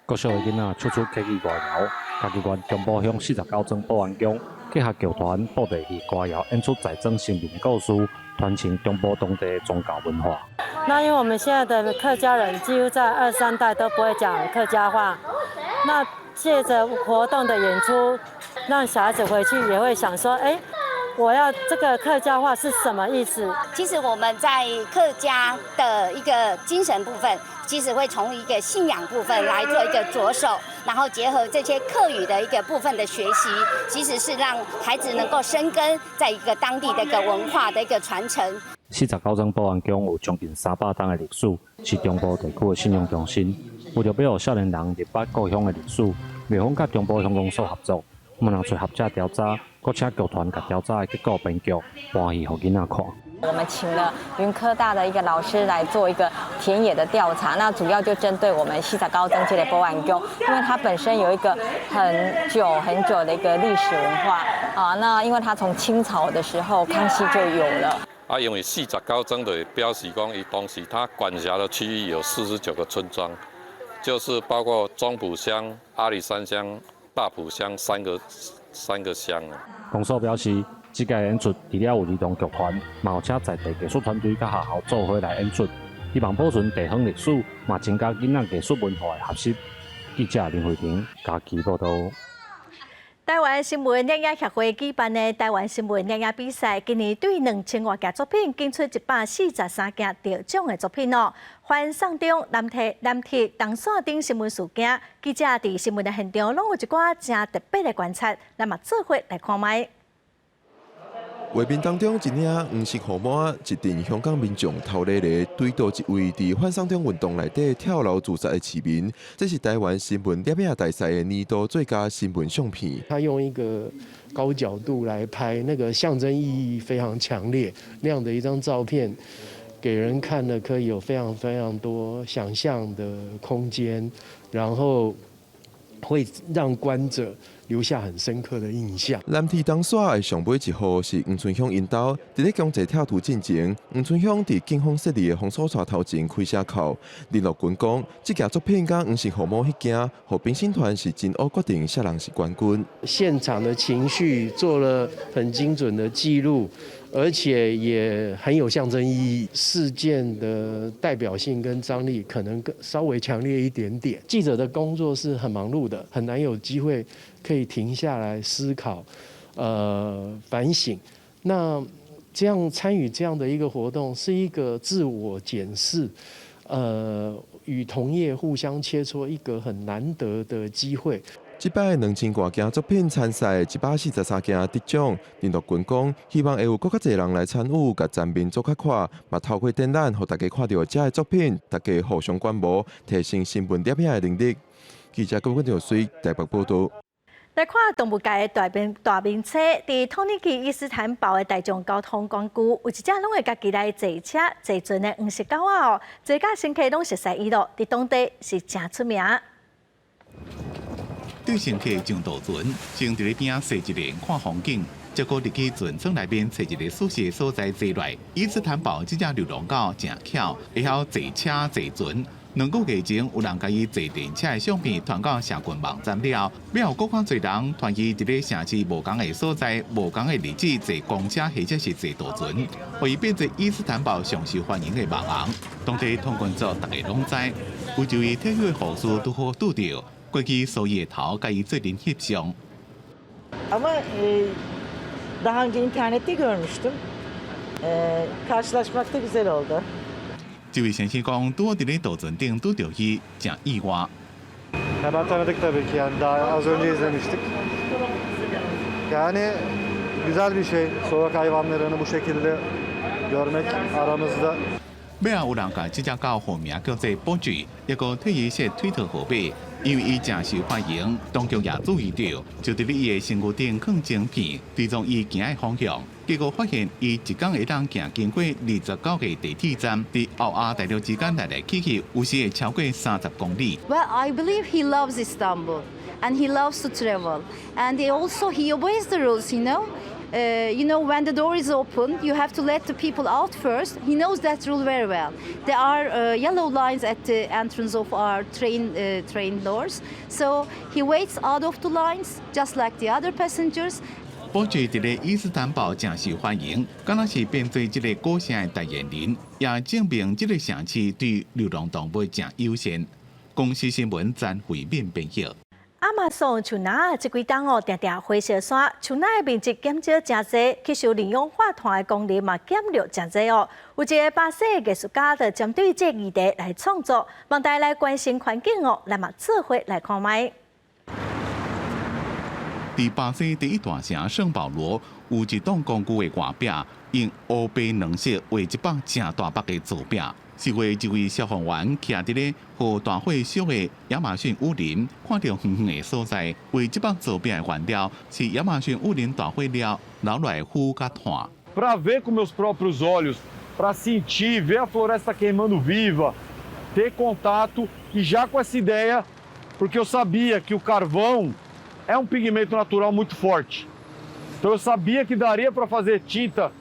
S25: 國小的囡仔唱出客語歌謠，嘉義縣中埔鄉49莊保安宮結合劇團布袋戲歌謠演出在莊先民的故事，傳承中埔當地的宗教文化。
S26: 那因為我們現在的客家人幾乎在二三代都不會講客家話，那借著活動的演出，讓小孩子回去也會想說，欸，我要這個客家話是什麼意思？
S27: 其實我們在客家的一個精神部分，其實會從一個信仰部分來做一個着手，然後結合這些客語的一個部分的學習，其實是讓孩子能夠深耕在一個當地的一個文化的一個傳承。
S25: 49莊保安宮有將近300冬的歷史，是中部地區的信仰中心。為著欲予少年人入捌故鄉的歷史，廟方佮中埔鄉公所合作，嘛人揣學者調查，閣請劇團共調查的結果編劇搬戲予囡仔看。
S28: 我們請了雲科大的一個老師來做一個田野的調查，那主要就針對我們49莊這個保安宮，因為它本身有一個很久很久的一個歷史文化啊，那因為它從清朝的時候康熙就有了。
S32: 啊，因為49莊就表示講，伊當時他管轄的區域有49個村莊，
S2: 就是包括中埔鄉、阿里山鄉、大埔鄉三個鄉啊。
S25: 公所表示，這屆演出除了有兒童劇團，嘛有請在地藝術團隊佮學校做伙來演出，希望保存地方歷史，嘛增加囡仔藝術文化的學習。記者林慧婷嘉義報導。
S1: 台灣新聞攝影協會舉辦的台灣新聞攝影比賽，今年對2000外件作品，揀出143件得獎的作品哦。反送中、藍鐵、藍鐵、銅線等新聞事件，記者佇新聞的現場，攏有一寡誠特別的觀察，咱嘛做伙來看覓。
S4: 畫面當中，一領黃色雨帽，一陣香港民眾頭咧咧對著一位佇反送中運動內底跳樓自殺的市民。這是台灣新聞攝影大賽的年度最佳新聞相片。
S6: 他用一個高角度來拍，那個象徵意義非常強烈，那樣的一張照片，給人看了可以有非常非常多想象的空間，然後會讓觀者留下很深刻的印象。
S4: 藍鐵東線的上尾一號是黃春香𪜶兜，佇咧強制拆除進前，黃春香佇警方設立的封鎖帶頭前開聲哭。林樂群講，這件作品佮黃色雨帽彼件，予評審團是真烏決定啥人是冠軍。
S6: 現場的情緒做了很精準的記錄，而且也很有象徵意義。事件的代表性跟張力可能更稍微強烈一點點。記者的工作是很忙碌的，很難有機會可以停下來思考、反省。那這樣參與這樣的一個活動，是一個自我檢視，與同業互相切磋一個很難得的機會。
S4: 這擺2000外件作品參賽，143件得獎。林樂群講，希望會有閣較濟人來參與，共層面做較闊，嘛透過展覽，予大家看著遮的作品，大家互相觀摩，提升新聞攝影的能力。記者郭文水台北報導。
S1: 來看動物界的大名車，佇土耳其伊斯坦堡的大眾交通工具，有一隻攏會家己來坐車坐船的黃色狗仔哦，坐甲乘客攏熟似伊囉，佇當地是誠出名。
S19: 對乘客上渡船，先佇咧邊仔踅一輪看風景，才閣入去船艙內面揣一个舒適的所在坐落。伊斯坦堡這隻流浪狗誠巧，會曉坐車坐船。2個月前，有人共伊坐電車的相片傳到社群網站了，了後閣較濟人傳伊佇咧城市無仝的所在、無仝的日子坐公車或者是坐渡船，予伊變做伊斯坦堡上受歡迎的網紅。當地通勤族逐家攏知，有一位退休的護士拄好拄著，過去梳伊的頭，共伊做陣翕相。
S7: Ama daha önce internette görmüştüm. Karşılaşmak da güzel oldu.
S19: 這位先生講，拄好佇咧渡船頂拄著伊，誠意外。
S9: Hemen tanıdık tabii ki, yani daha az önce izlemiştik. Yani güzel bir şey sokak hayvanlarını bu şekilde görmek aramızda.
S19: 尾仔有人共這隻狗號名叫做寶珠，抑閣替伊設推特號碼，因為伊誠受歡迎，當局也注意著，就佇咧伊的身軀頂囥晶片，追蹤伊行的方向。結果發現，伊一工會當行經過29個地鐵站，佇歐亞大陸之間來來去去，有時會超過30公里。
S13: Well, I believe he loves Istanbul and he loves to travel. And he also he obeys the rules. When the door is open, you have to let the people out first. He knows that rule very well. There are yellow lines at the entrance of our train doors. So he waits out of the lines, just like the other passengers.
S19: 寶珠佇咧伊斯坦堡誠受歡迎，敢若是變做這個古城的代言人，也證明這個城市對流浪動物誠友善。公視新聞詹慧敏編譯。
S1: 亞馬遜樹林這幾冬哦，定定火燒山，樹林的面積減少誠濟，吸收二氧化碳的功能嘛減弱誠濟哦。有一个巴西的藝術家就針對這個議題來創作，望大家來關心環境哦，咱嘛做伙來看覓。
S19: 佇巴西第一大城聖保羅，有一棟公寓的外壁用烏白兩色畫一幅誠大幅的図片，是畫一位消防員徛佇咧予大火燒的亞馬遜雨林，看著遠遠的所在，畫這幅圖片的原料是亞馬遜雨林大火了留落來的灰佮炭。
S14: Para ver com meus próprios olhos, para sentir, ver a floresta queimando viva, ter contato e já com essa ideia, porque eu sabia que o carvão é um pigmento natural muito forte. Então eu sabia que daria para fazer tinta.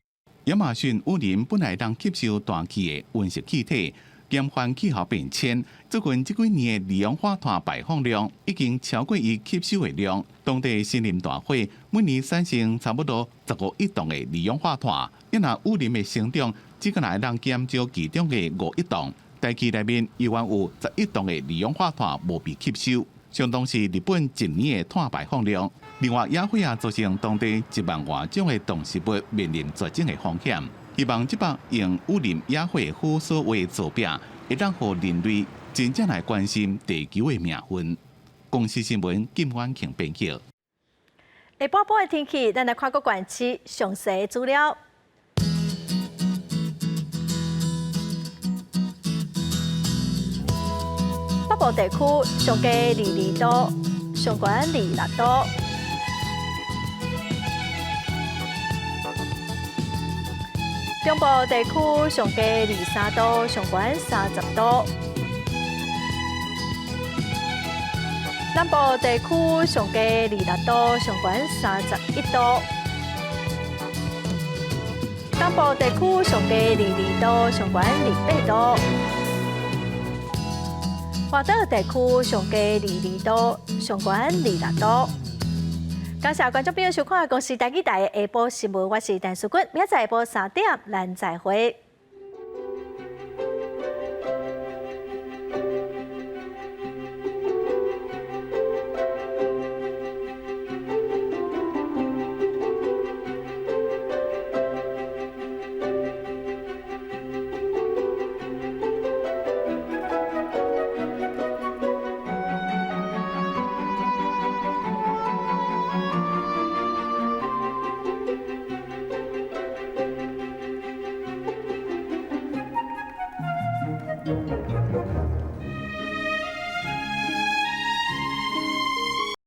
S19: 亞馬遜雨林本來當吸收大氣的溫室氣體，減緩氣候變遷。最近這幾年的二氧化碳排放量已經超過伊吸收的量。當地森林大火每年產生差不多15億噸的二氧化碳，一若雨林的生長，只可能會當減少其中的5億噸。大氣內面猶原有10億噸的二氧化碳無被吸收，相當是日本一年的碳排放量。另外，野火也造成當地1萬外種的動植物面臨絕種的風險。希望這幅用雨林野火的火所畫的作品，會當予人類真正來關心地球的命運。公視新聞金婉慶編輯。
S1: 下晡晡的天氣，咱來看各縣市詳細資料。北部地區上低22度，上懸26度。中部地區上低23度，上懸30度。南部地區上低26度，上懸31度。東部地區上低22度，上懸28度。外島地區上低22度，上懸26度。感謝觀眾朋友收看《公視台語台》的下晡新聞，我是陳淑君，明仔載下晡3點，咱再會。